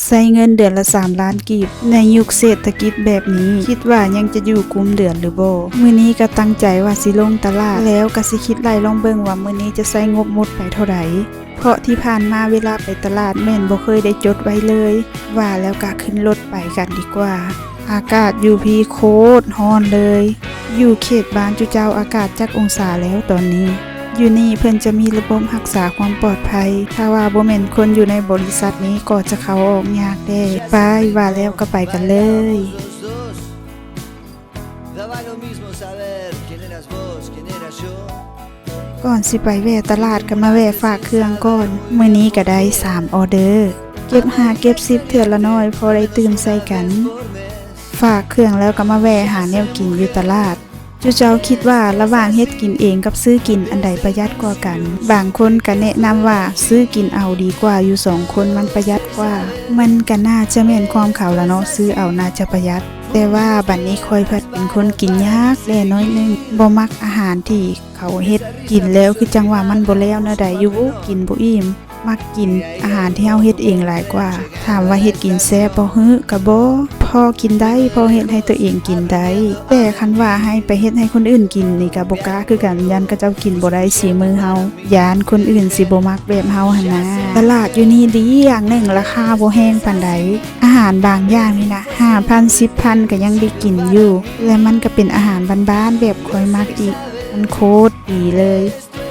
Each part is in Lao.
ໃຊ້ເງິນເດືອນລະສາມລ້ານກີບ ໃນຍຸກເສດຖະກິດແບບນີ້ ຄິດວ່າຍັງຈະຢູ່ກຸ້ມເດືອນຫຼືບໍ່? ມື້ນີ້ກໍຕັ້ງໃຈວ່າຊິລົງຕະຫຼາດ ແລ້ວກໍຊິຄິດໄລ່ລອງເບິ່ງວ່າມື້ນີ້ຈະໃຊ້ງົບໝົດໄປເທົ່າໃດ ເພາະທີ່ຜ່ານມາເວລາໄປຕະຫຼາດແມ່ນບໍ່ເຄີຍໄດ້ຈົດໄວ້ເລີຍ. ວ່າແລ້ວກໍຂຶ້ນລົດໄປກັນດີກວ່າ. ອາກາດຢູ່ພີ້ໂຄດຮ້ອນເລີຍ. ຢູ່ເຂດບ້ານຈຸເຈົ້າອາກາດຈັກອົງສາແລ້ວຕອນນີ້? ຢູ່ນີ້ເພິ່ນຈະມີລະບົບຮັກສາຄວາມປອດໄພ. ຖ້າວ່າບໍ່ແມ່ນຄົນຢູ່ໃນບໍລິສັດນີ້ກໍຈະເຂົ້າອອກຍາກແດ່. ໄປ, ວ່າແລ້ວກໍໄປກັນເລີຍ. ກ່ອນຊິໄປແວ່ຕະຫຼາດກໍມາແວ່ຝາກເຄື່ອງກ່ອນ. ມື້ນີ້ກໍໄດ້ສາມອໍເດີ. ເກັບຫ້າເກັບສິບເທື່ອລະໜ້ອຍ ພໍໄດ້ຕື່ມໃສ່ກັນ. ຝາກເຄື່ອງແລ້ວກໍມາແວ່ຫາແນວກິນຢູ່ຕະຫຼາດ. ຈຸເຈົ້າຄິດວ່າລະຫວ່າງເຮັດກິນເອງກັບຊື້ກິນອັນໃດປະຢັດກວ່າກັນ? ບາງຄົນກໍແນະນຳວ່າຊື້ກິນເອົາດີກວ່າ, ຢູ່ສອງຄົນມັນປະຢັດກວ່າ. ມັນກໍໜ້າຈະແມ່ນຄວາມເຂົາລະເນາະ, ຊື້ເອົາໜ້າຈະປະຢັດ. ແຕ່ວ່າບັດນີ້ຂ້ອຍພັດເປັນຄົນກິນຍາກແດ່ໜ້ອຍໜຶ່ງ, ບໍ່ມັກອາຫານທີ່ເຂົາເຮັດ ກິນແລ້ວຄືຈັງວ່າມັນບໍ່ແລ້ວແນວໃດຢູ່ບຸ, ກິນບໍ່ອີ່ມ. ມັກກິນອາຫານທີ່ເຮົາເຮັດເອງຫຼາຍກວ່າ. ຖາມວ່າເຮັດກິນແຊບບໍ່? ຫື ກະບໍ່. ພໍກິນໄດ້, ພໍເຮັດໃຫ້ຕົວເອງກິນໄດ້. ແຕ່ຄັນວ່າໃຫ້ໄປເຮັດໃຫ້ຄົນອື່ນກິນນີ້ກະບໍ່ກ້າຄືກັນ, ຢ້ານເຂົາເຈົ້າກິນບໍ່ໄດ້ສີມືເຮົາ, ຢ້ານຄົນອື່ນຊິບໍ່ມັກແບບເຮົາຫັ້ນນາ. ຕະຫຼາດຢູ່ນີ້ດີຢ່າງໜຶ່ງ, ລາຄາບໍ່ແຮງປານໃດ. ອາຫານບາງຢ່າງນີ້ນະ ຫ້າພັນ ສິບພັນ ກໍຍັງໄດ້ກິນຢູ່. ແລະມັນກໍເປັນອາຫານບ້ານໆແບບຂ້ອຍມັກອີກ. ມັນໂຄດດີເລີຍ.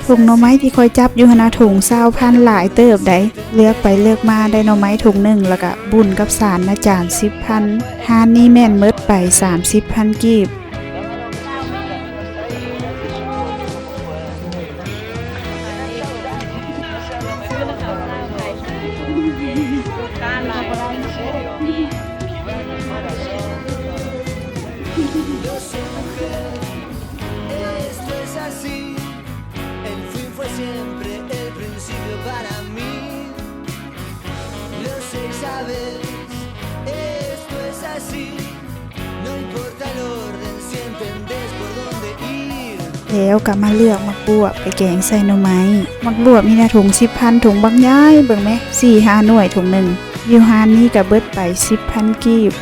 ຖົງໜໍ່ໄມ້ທີ່ຂ້ອຍຈັບຢູ່ຫັ້ນນະ ຖົງຊາວພັນ ຫຼາຍເຕີບໃດ໋. ເລືອກໄປເລືອກມາໄດ້ໜໍ່ໄມ້ຖົງໜຶ່ງ ແລ້ວກະບຸນກັບສານນະຈານ ສິບພັນ. ຮ້ານນີ້ແມ່ນໝົດໄປ ສາມສິບພັນ ກີບ. Esto es así, el fin fue siempre el principio para mí. Lo sé y sabes, esto es así, no importa el orden, si entendés por dónde ir. ແລ້ວກໍມາເລືອກໝາກບວບໄປແກງໃສ່ໜໍ່ໄມ້. ໝາກບວບນີ້ນະ ຖົງ ສິບພັນ, ຖົງບັກໃຫຍ່, ເບິ່ງແມະ, ສີ່ຫ້າໜ່ວຍຖົງໜຶ່ງ. ຢູ່ຮ້ານນີ້ກໍເບິດໄປ ສິບພັນ ກີບ.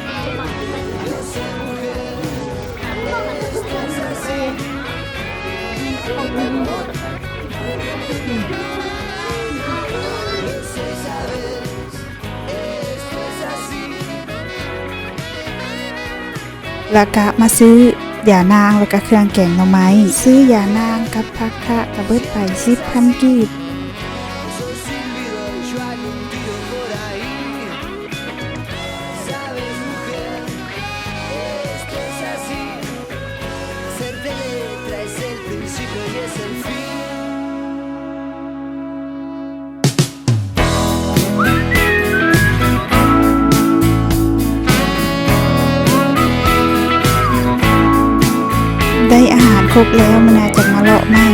Esto es así. ແລ້ວກະມາຊື້ຢານາງ ແລ້ວກະເຄື່ອງແກງໜໍ່ໄມ້. ຊື້ຢານາງກັບຜັກຄະກະເບິດໄປ ສິບພັນ ກີບ. Ser de letra es el principio y es el fin. ໄດ້ອາຫານຄົບແລ້ວ, ມື້ໜ້າຈະມາເລາະໃໝ່.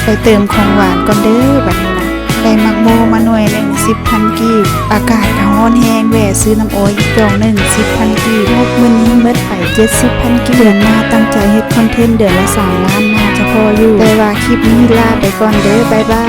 ໄປເຕີມຂອງຫວານກ່ອນເດີ ບັດນີ້ນະ. ໄດ້ໝາກໂມມາໜ່ວຍໜຶ່ງ ສິບພັນ ກີບ. ອາກາດກໍຮ້ອນແຮງ, ແວ່ຊື້ນ້ຳໂອຍອີກຈອງໜຶ່ງ ສິບພັນ ກີບ. ງົບມື້ນີ້ໝົດໄປ ເຈັດສິບພັນ ກີບ. ເດືອນໜ້າຕັ້ງໃຈເຮັດຄອນເທັນເດືອນລະສາມລ້ານ ໜ້າຈະພໍຢູ່. ແຕ່ວ່າຄລິບນີ້ລາໄປກ່ອນເດີ, ບາຍບາຍ.